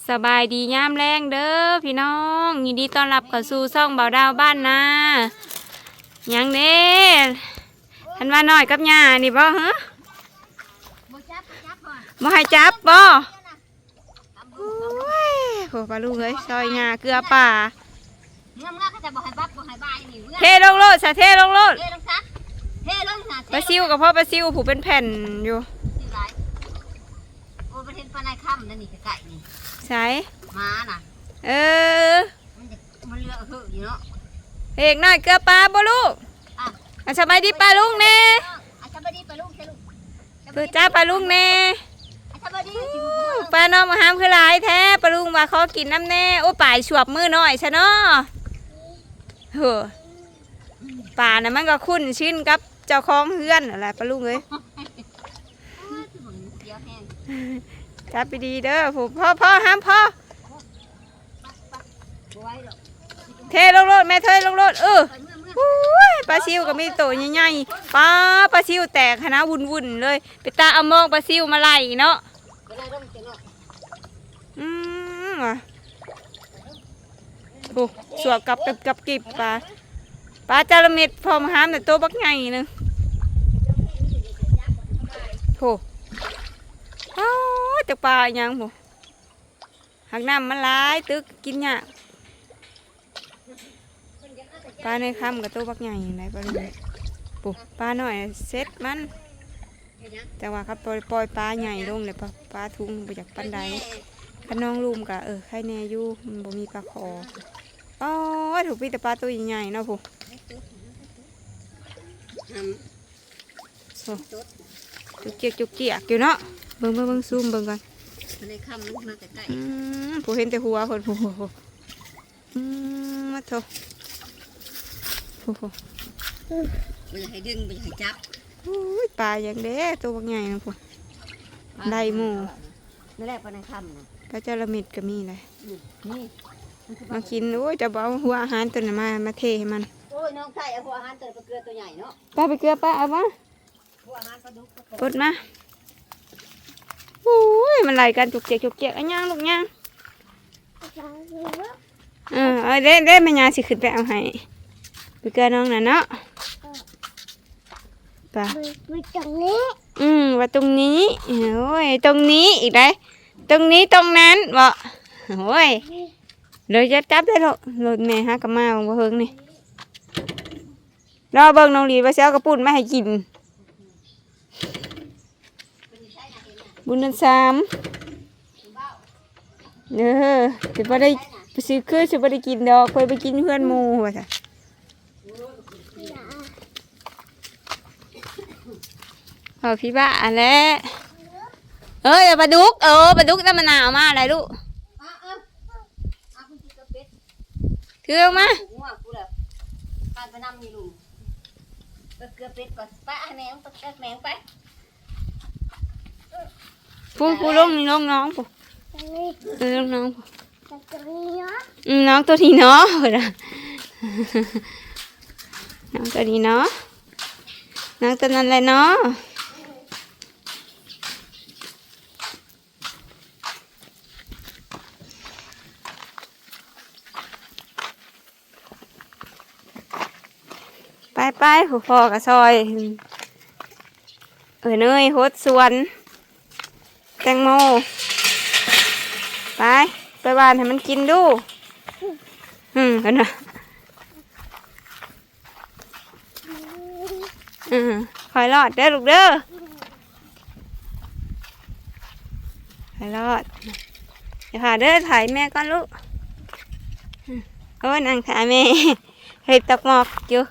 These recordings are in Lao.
ສະບາຍດີຍາມແລງເດີພີ່ນ້ອງ, ຍິນດີຕ້ອນຮັບເຂົ້າສູ່ຊ່ອງບ່າວດາວບ້ານນາ. ຫຍັງເດ້? ທັນວ່ານ້ອຍກັບຍ່ານີ້ບໍ່ຫື? ບໍ່ຈັບ ບໍ່ຈັບບໍ່? ບໍ່ໃຫ້ຈັບບໍ່? ໂອ້ຍ ໂຫ ປ້າລຸງເອີຍ ຊ່ອຍຍ່າເກືອປາ. ເມືອງເມືອງ ເຂົາຈະບໍ່ໃຫ້ບັບບໍ່ໃຫ້ບາຍນີ້ ເມືອງ ເທລົງໂລດຊະ ເທລົງໂລດ ເທລົງຊະ ເທລົງນະ ປາຊິວກໍພໍປາຊິວຜູ້ເປັນແຜ່ນຢູ່. ຊິຫຼາຍ ໂອ້ ປະເທດປານາຍຄຳນັ້ນນີ້ ໃກ້ໆນີ້. ໃສ? ໝານະ. ເອີ ມັນຈະ ມັນເລືອກເຮີຢູ່ເນາະ. ເອກນ້ອຍເກືອປາບໍ່ລູກ? ອ່ະ ອ່ະ ສະບາຍດີປ້າລຸງແດ່. ອ່ະ ສະບາຍດີປ້າລຸງຊະລູກ. ເອີ ຈ້າປ້າລຸງແດ່. ອ່ະ ສະບາຍດີ. ປ້ານ້ອງມະຫາມຄືຫຼາຍແທ້ ປ້າລຸງວ່າຂໍກິນນຳແດ່. ໂອ້ ປາຍສວບມືນ້ອຍຊະເນາະ. ໂຫ ປານະມັນກໍຄຸ້ນຊິນກັບເຈົ້າຂອງເຮືອນຫັ້ນແຫຼະປ້າລຸງເອີຍ. ຈັບດີໆເດີ. ພໍ ພໍ ພໍ ຫາມພໍ. ເທລົງໂລດແມ່ ເທລົງໂລດ. ເອີ ໂອ້ຍ ປາຊິວກໍມີໂຕໃຫຍ່ໆ. ປາ ປາຊິວແຕກຫັ້ນນະ ວຸ້ນໆເລີຍ. ເປັນຕາເອົາມອງປາຊິວມາໄລ່ເນາະ. ອືມ ວ່າ ໂອ້ ສວບກັບ ກັບ ກັບກິບປາ ປາຈາລະເມັດ. ພໍ່ມະຫາມນະໂຕບັກໃຫຍ່ໜຶ່ງ. ໂອ້ ອ້າ ຈັກປາອີຫຍັງພຸ້ນ. ຫາກນ້ຳມັນຫຼາຍ ຕຶກກິນຍາກ. ປາໃນຄຳກໍໂຕບັກໃຫຍ່ໄດ໋ ປາລຸງ. ໂອ້ ປານ້ອຍເຊັດມັນ. ແຕ່ວ່າຄັນປ່ອຍ ປ່ອຍປາໃຫຍ່ລົງແລ້ວ ປາ ປາທຸງບໍ່ຢາກປານໃດ. ຄັນໜອງລຸ່ມກໍ ເອີ ໄຄແນ່ຢູ່ ມັນບໍ່ມີປາຄໍ. ໂອ້ຍ ໂທ້ ມີແຕ່ປາໂຕໃຫຍ່ໆເນາະພຸ້ນ. ໂອ້ ຈຸກຈິກຈຸກຈິກຢູ່ເນາະ. ເບິ່ງ ເບິ່ງ ເບິ່ງ ຊູມເບິ່ງກ່ອນ. ໃນຄຳມັນມາໃກ້ໆ. ອືມ ຜູ້ເຫັນແຕ່ຫົວເພິ່ນ ໂອ້ໂຫ. ອືມ ມາໂທ້ ໂອ້ໂຫ. ບໍ່ຢາກໃຫ້ດຶງ ບໍ່ຢາກໃຫ້ຈັບ. ໂອ້ຍ ປາຫຍັງເດ້ ໂຕບັກໃຫຍ່ນະພຸ້ນ. ໄດ້ໝູ່. ນັ້ນແຫຼະ ປາໃນຄຳນະ ປາຈາລະເມັດກໍມີໄດ໋. ອືມ ນີ້ ມາກິນ. ໂອ້ຍ ເຈົ້າບໍ່ເອົາຫົວອາຫານຕົວນັ້ນມາ ມາເທໃຫ້ມັນ. ໂອ້ຍ ນ້ອງໄທເອົາຫົວອາຫານຕົວ ປາເກືອຕົວໃຫຍ່ເນາະ. ໄປ ປາເກືອ ໄປເອົາມາ. ປົດມາ. ໂອ້ຍ ມັນໄລ່ກັນຈຸກຈິກຈຸກຈິກ. ອະ ຍ່າງລູກຍ່າງ. ເອີ ເອົາເດ້ ເດ້ ແມ່ຍ່າຊິຂຶ້ນໄປເອົາໃຫ້. ປາເກືອນ້ອງນະເນາະ. ໄປ ໄປຕົງນີ້. ອືມ ວ່າຕົງນີ້. ໂອ້ຍ ຕົງນີ້ອີກໄດ໋. ຕົງນີ້ຕົງນັ້ນບໍ? ໂອ້ຍ ເດີ ຈັບ ຈັບໄດ້ໂລດ. ໂລດແມ່ຫາກໍມາບໍ່ເຫິງນີ້. ລໍເບິ່ງນ້ອງຫຼີວ່າຊິເອົາກະປຸ້ນມາໃຫ້ກິນ ບຸນເດືອນສາມ. ເອີ ຊິບໍ່ໄດ້ ຊິຄືຊິບໍ່ໄດ້ກິນດອກ ຂ້ອຍໄປກິນເຮືອນໝູ່ວ່າຊັ້ນ. ເວົ້າພີ່ບ້າຫັ້ນແຫຼະ. ເອີ ປາດຸກ ເອີ ປາດຸກນຳມະນາວມາໄດ໋ລູກ. ຖືອອກມາ. ຜ່ານໄປນຳນີ້ລຸງ ໄປເກືອເປັດກ່ອນ ໄປໃຫ້ແມ່ ໄປແມ່ໄປ. ຜູ້ ຜູ້ລົງນີ້ ລົງໜອງຜູ້ ເອີ ລົງໜອງຜູ້. ອືມ ນ້ອງໂຕນີ້ເນາະ ເພິ່ນວ່າ ນ້ອງໂຕນີ້ເນາະ ນ້ອງໂຕນັ້ນແຫຼະເນາະ. ໄປໆ ຜູ້ພໍ່ກໍຊ່ອຍ ເອີ ເນີຍຫົດສວນແຕງໂມ. ໄປ ໄປຫວ່ານໃຫ້ມັນກິນດູ. ອືມ ເພິ່ນວ່າ ອືມ ຄ່ອຍລອດເດີລູກເດີ ຄ່ອຍລອດ. ຢ່າພາເດີ ຖ່າຍແມ່ກ່ອນລູກ. ໂອ້ຍ ນັ່ງຖ້າແມ່ ເຮັດຕອກໝອກຢູ່.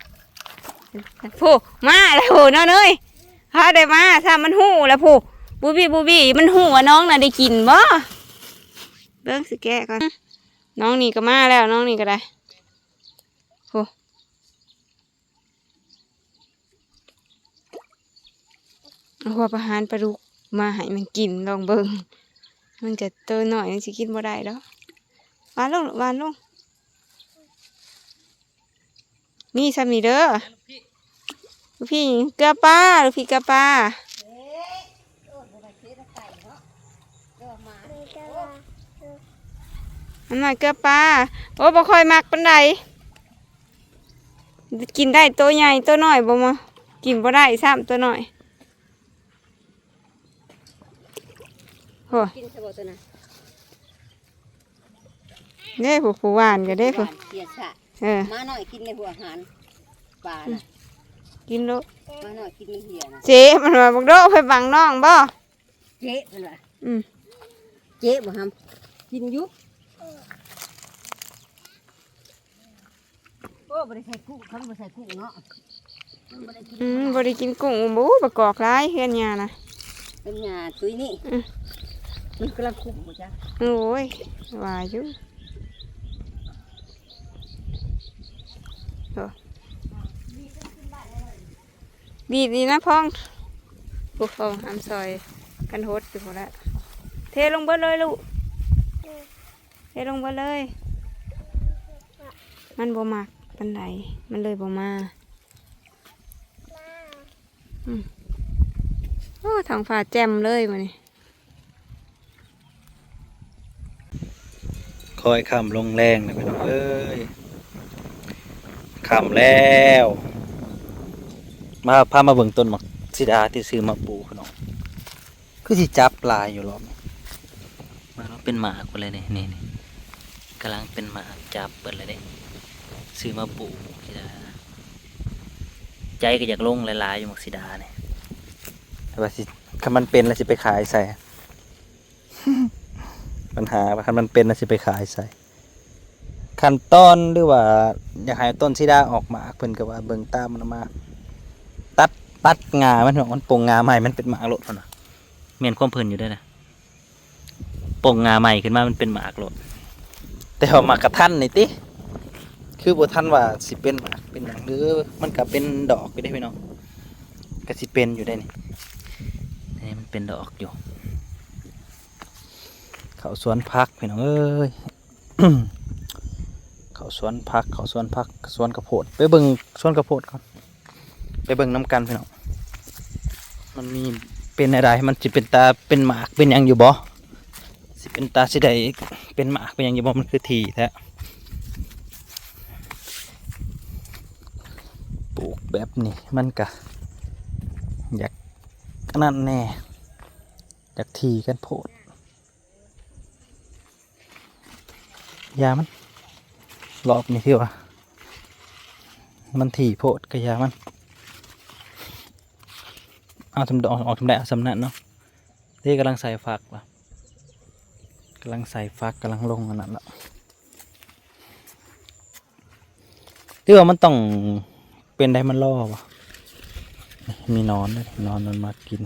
ຜູ້ ມາແລ້ວຜູ້ ນ້ອງເອີຍ ພາໄດ້ມາ ຖ້າມັນຮູ້ແລ້ວຜູ້ ບູບີ້ ບູບີ້ ມັນຮູ້ວ່ານ້ອງນະໄດ້ກິນບໍ່? ເບິ່ງ ຊິແກະກ່ອນ. ນ້ອງນີ້ກໍມາແລ້ວ ນ້ອງນີ້ກໍໄດ້. ໂຫ ເອົາຫົວປາຫານປາດຸກມາໃຫ້ມັນກິນ ລອງເບິ່ງ. ມັນຈະໂຕນ້ອຍ ມັນຊິກິນບໍ່ໄດ້ດອກ. ຫວ່ານລົງ ຫວ່ານລົງ. ມີຊ່ຳນີ້ເດີ. ລູກພີ່ເກືອປາ ລູກພີ່ເກືອປາ. หำน้อยเกลือปลา โอ้ บ่ค่อยมักปานใด กินได้โตใหญ่ โตน้อยบ่มา กินบ่ได้ซ้ำโตน้อย โห กินซะบ่ตัวนั้น เด้ผู้ ผู้หว่านก็เด้ผู้ หว่านเสียสะ เออ หมาน้อยกินในหัวอาหารปลาน่ะ กินโลด หมาน้อยกินมันเหี่ยน่ะ เจ๊มันว่า บักโดไปบังน้องบ่ เจ๊เพิ่นว่า อืม เจ๊บ่หำ กินอยู่ โอ้ บ่ได้ใส่กุ้ง คันบ่ใส่กุ้งเนาะ มันบ่ได้กิน อืม บ่ได้กินกุ้ง โอ้ บักกอกหลายเฮือนย่านะ เป็นหญ้าตุ้ยนี่ อืม มันกำลังคุ้มบ่จ๊ะ โอ้ย ว่าอยู่ โอ้ บีบนี่นะพ่อง ผู้พ่องหำซอยกันหดอยู่พู้นแหละ เทลงเบิดเลยลูก เทลงเบิดเลย มันบ่มักปานใด มันเลยบ่มา อืม โอ้ ท้องฟ้าแจ่มเลยมื้อนี้ ค่อยค่ำลงแลงแล้วพี่น้องเอ้ย ค่ำแล้ว มา พามาเบิ่งต้นหมากสีดาที่ซื้อมาปลูกพี่น้อง คือสิจับหลายอยู่รอบนี้ มันเป็นหมากหมดเลยนี่ นี่ นี่ กำลังเป็นหมากจับเบิดเลยเด้ ซื้อมาปลูกสีดา ใจก็อยากลงหลายๆอยู่หมากสีดานี่ แต่ว่าสิ คันมันเป็นแล้วสิไปขายใส่ ปัญหาว่าคันมันเป็นแล้วสิไปขายใส่ ขั้นตอนหรือว่าอยากให้ต้นสีดาออกหมาก เพิ่นก็ว่าเบิ่งตามมันมา ตัด ตัดง่ามัน มันปงง่าใหม่ มันเป็นหมากโลดพุ่นน่ะ แม่นความเพิ่นอยู่เด้อนะ ปงง่าใหม่ขึ้นมามันเป็นหมากโลด แต่ว่าหมากกะทันนี่ติ คือบ่ทันว่าสิเป็นหมากเป็นหยัง หรือมันก็เป็นดอกอยู่เด้พี่น้อง ก็สิเป็นอยู่ได้นี่ นี่มันเป็นดอกอยู่ เข้าสวนผักพี่น้องเอ้ย เข้าสวนผัก เข้าสวนผัก สวนข้าวโพด ไปเบิ่งสวนข้าวโพดก่อน ไปเบิ่งนำกันพี่น้อง มันมีเป็นแนวใด มันสิเป็นตาเป็นหมากเป็นหยังอยู่บ่ สิเป็นตาสิได้เป็นหมากเป็นหยังอยู่บ่ มันคือถี่แท้ ปลูกแบบนี้มันก็อยากอันนั้นแน่ อยากถี่กันโพด ยามัน รอบนี้ที่ว่ามันถี่โพดก็ยามัน เอาสำดอกออกสำได้เอาสำนั้นเนาะ นี่กำลังใส่ฝักละ กำลังใส่ฝัก กำลังลงอันนั้นละ หรือว่ามันต้องเป็นได้มันล่อบ่ มีหนอนเด้ หนอนมันมากิน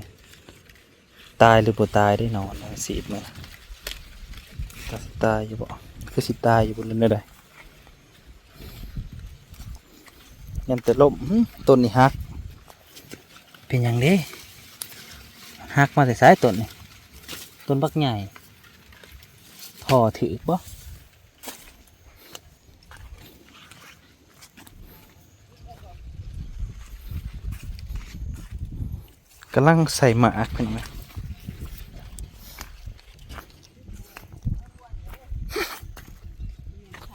ตายหรือบ่ตายได้หนอน สีดมา ตายอยู่บ่ คือสิตายอยู่บ่ หรือแนวใด ยันแต่ล้ม หึ ต้นนี้หัก เป็นหยังเด้ หักมาแต่ไสต้นนี้ ต้นบักใหญ่ พ่อถืกบ่ กำลังใส่หมากเพิ่นนะ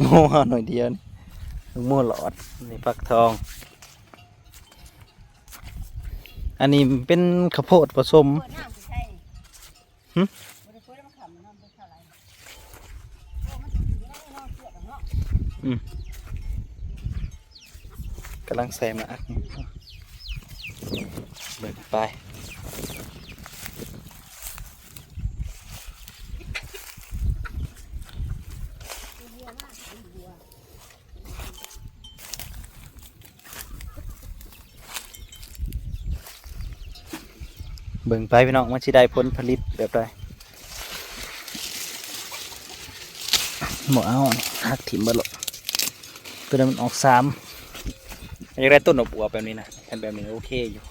โม่หน่อยเดียวนี่ โม่หลอด นี่ฟักทอง อันนี้เป็นข้าวโพดผสม หึ อืม กำลังใส่หมาก เบิ่งไป เบิ่งไปพี่น้อง มันสิได้ผลผลิตแบบใด บ่เอา หักถิ่มเบิดโลด ตัวนั้นมันออกสาม อยากได้ต้นอวบๆแบบนี้นะ คันแบบนี้โอเคอยู่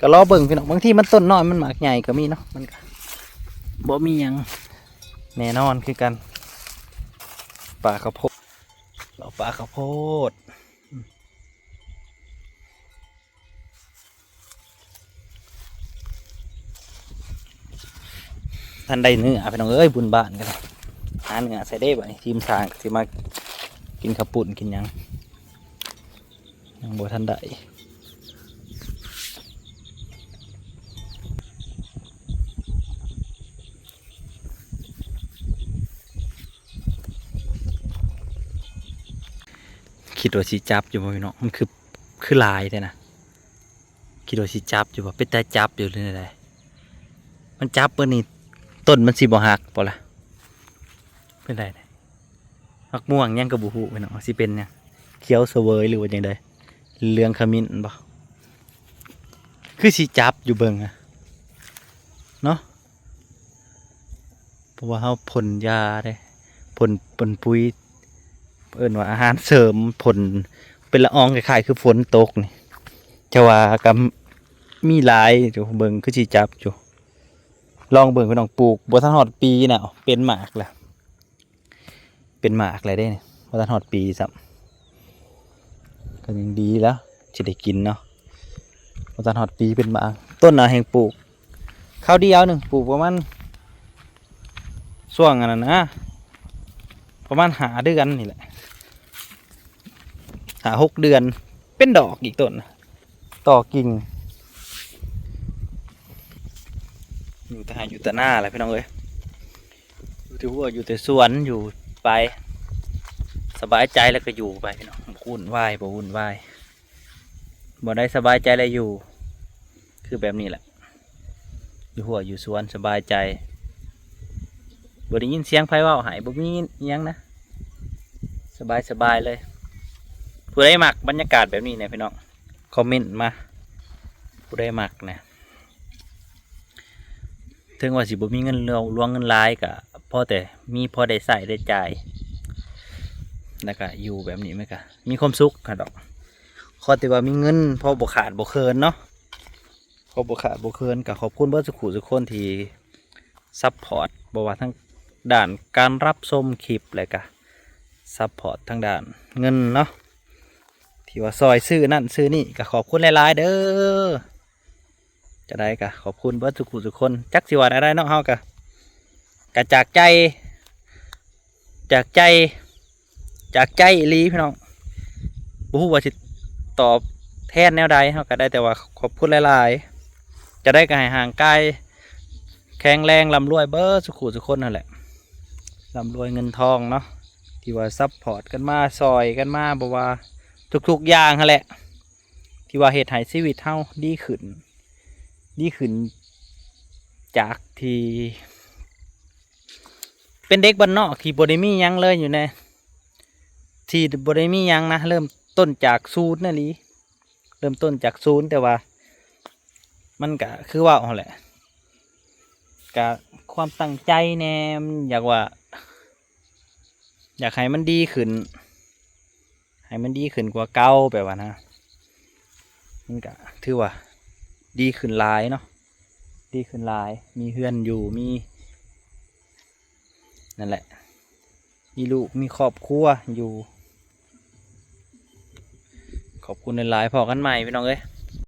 ก็รอเบิ่งพี่น้อง บางทีมันต้นน้อยมันหมากใหญ่ก็มีเนาะ มันก็บ่มีหยังแน่นอนคือกัน ปาข้าวโพด เลาะปาข้าวโพด ทันได้เนื้อพี่น้องเอ้ย บุญบ้านกัน ຫາເນື້ອໃສ່ເດ້ ບາດນີ້ທີມຊ່າງຊິມາກິນເຂົ້າປຸ້ນກິນຫຍັງ ຍັງບໍ່ທັນໄດ້. ຄິດວ່າຊິຈັບຢູ່ບໍ່ພີ່ນ້ອງ? ມັນຄື ຄືຫຼາຍແທ້ນະ. ຄິດວ່າຊິຈັບຢູ່ບໍ່? ເປັນຕາຈັບຢູ່ຫຼືແນວໃດ? ມັນຈັບເບິດນີ້ ຕົ້ນມັນຊິບໍ່ຫັກບໍ່ລະ? ເປັນໃດ? ໝາກມ່ວງຫຍັງກໍບໍ່ຮູ້ພີ່ນ້ອງ ຊິເປັນຫຍັງ? ຂຽວສະເຫວີຍຫຼືວ່າຈັ່ງໃດ? ເຫຼືອງຂະມິ້ນບໍ່? ຄືຊິຈັບຢູ່ເບິ່ງອະ ເນາະ. ເພາະວ່າເຮົາພົ່ນຢາເດ້ ພົ່ນ ພົ່ນປຸ໋ຍ ເອີ້ນວ່າອາຫານເສີມ ພົ່ນເປັນລະອອງ ຄ້າຍໆຄືຝົນຕົກນີ້. ແຕ່ວ່າກໍມີຫຼາຍຢູ່ ເບິ່ງຄືຊິຈັບຢູ່. ລອງເບິ່ງພີ່ນ້ອງ ປູກບໍ່ທັນຮອດປີນະ ເປັນໝາກແລ້ວ ເປັນໝາກແລ້ວເດ້ນີ້ ບໍ່ທັນຮອດປີຊ້ຳ ກໍຍັງດີແລ້ວ ຊິໄດ້ກິນເນາະ. ບໍ່ທັນຮອດປີເປັນໝາກ ຕົ້ນນະແຮ່ງປູກຄາວດຽວໜຶ່ງ ປູກປະມານ ຊ່ວງອັນນັ້ນນະ ປະມານຫ້າເດືອນນີ້ແຫຼະ ຫ້າຫົກເດືອນ ເປັນດອກອີກຕົ້ນນະ ຕໍ່ກິ່ງ. ຢູ່ແຕ່ໄຮ່ຢູ່ແຕ່ນາແຫຼະພີ່ນ້ອງເອີຍ ຢູ່ແຕ່ຮົ້ວຢູ່ແຕ່ສວນ ຢູ່ໄປ ສະບາຍໃຈແລ້ວກໍຢູ່ໄປພີ່ນ້ອງ ບໍ່ວຸ່ນວາຍ ບໍ່ວຸ່ນວາຍ. ບ່ອນໃດສະບາຍໃຈແລ້ວຢູ່ ຄືແບບນີ້ແຫຼະ ຢູ່ຮົ້ວຢູ່ສວນສະບາຍໃຈ ບໍ່ໄດ້ຍິນສຽງໃຜເວົ້າໃຫ້ ບໍ່ມີອີ່ຫຍັງນະ ສະບາຍໆເລີຍ. ຜູ້ໃດມັກບັນຍາກາດແບບນີ້ແດ່ພີ່ນ້ອງ ຄອມເມັນມາ ຜູ້ໃດມັກນະ. ເຖິງວ່າຊິບໍ່ມີເງິນຫຼວງເງິນຫຼາຍ ກໍພໍແຕ່ມີພໍໄດ້ໃຊ້ໄດ້ຈ່າຍ ແລ້ວກໍຢູ່ແບບນີ້ມັນກໍມີຄວາມສຸກຫັ້ນດອກ. ຂໍແຕ່ວ່າມີເງິນພໍບໍ່ຂາດບໍ່ເຂີນເນາະ ພໍບໍ່ຂາດບໍ່ເຂີນ. ກໍຂອບຄຸນເບິດສູ່ຜູ້ສູ່ຄົນທີ່ຊັບພອດ ບໍ່ວ່າທາງດ້ານການຮັບຊົມຄລິບ ແລ້ວກໍຊັບພອດທາງດ້ານເງິນເນາະ ທີ່ວ່າຊ່ອຍຊື້ນັ້ນຊື້ນີ້ ກໍຂອບຄຸນຫຼາຍໆເດີ. ຈະໄດ້ກໍຂອບຄຸນເບິດສູ່ຜູ້ສູ່ຄົນ ຈັກຊິວ່າແນວໃດເນາະ ເຮົາກໍ ກໍຈາກໃຈ ຈາກໃຈ ຈາກໃຈອີ່ຫຼີພີ່ນ້ອງ ບໍ່ຮູ້ວ່າຊິຕອບແທນແນວໃດ ເຮົາກໍໄດ້ແຕ່ວ່າຂອບຄຸນຫຼາຍໆ. ຈະໄດ້ກໍໃຫ້ຮ່າງກາຍແຂງແຮງ ລ່ຳລວຍເບິດສູ່ຜູ້ສູ່ຄົນນັ້ນແຫຼະ ລ່ຳລວຍເງິນທອງເນາະ ທີ່ວ່າຊັບພອດກັນມາ ຊ່ອຍກັນມາ ບໍ່ວ່າທຸກໆຢ່າງຫັ້ນແຫຼະ ທີ່ວ່າເຮັດໃຫ້ຊີວິດເຮົາດີຂຶ້ນ ດີຂຶ້ນ ຈາກທີ່ເປັນເດັກບ້ານນອກທີ່ບໍ່ໄດ້ມີຫຍັງເລີຍຢູ່ໃນ ທີ່ບໍ່ໄດ້ມີຫຍັງນະ ເລີ່ມຕົ້ນຈາກສູນອີ່ຫຼີ ເລີ່ມຕົ້ນຈາກສູນ ແຕ່ວ່າມັນກະຄືເວົ້າຫັ້ນແຫຼະ ກະຄວາມຕັ້ງໃຈແດ່ ຢາກວ່າ ຢາກໃຫ້ມັນດີຂຶ້ນ ໃຫ້ມັນດີຂຶ້ນກວ່າເກົ່າ ແບບວ່ານະ ມັນກະຖືວ່າດີຂຶ້ນຫຼາຍເນາະ ດີຂຶ້ນຫຼາຍ ມີເຮືອນຢູ່ ມີ ນັ້ນແຫຼະ ມີລູກມີຄອບຄົວຢູ່. ຂອບຄຸນຫຼາຍໆ ພໍ້ກັນໃໝ່ພີ່ນ້ອງເອີຍ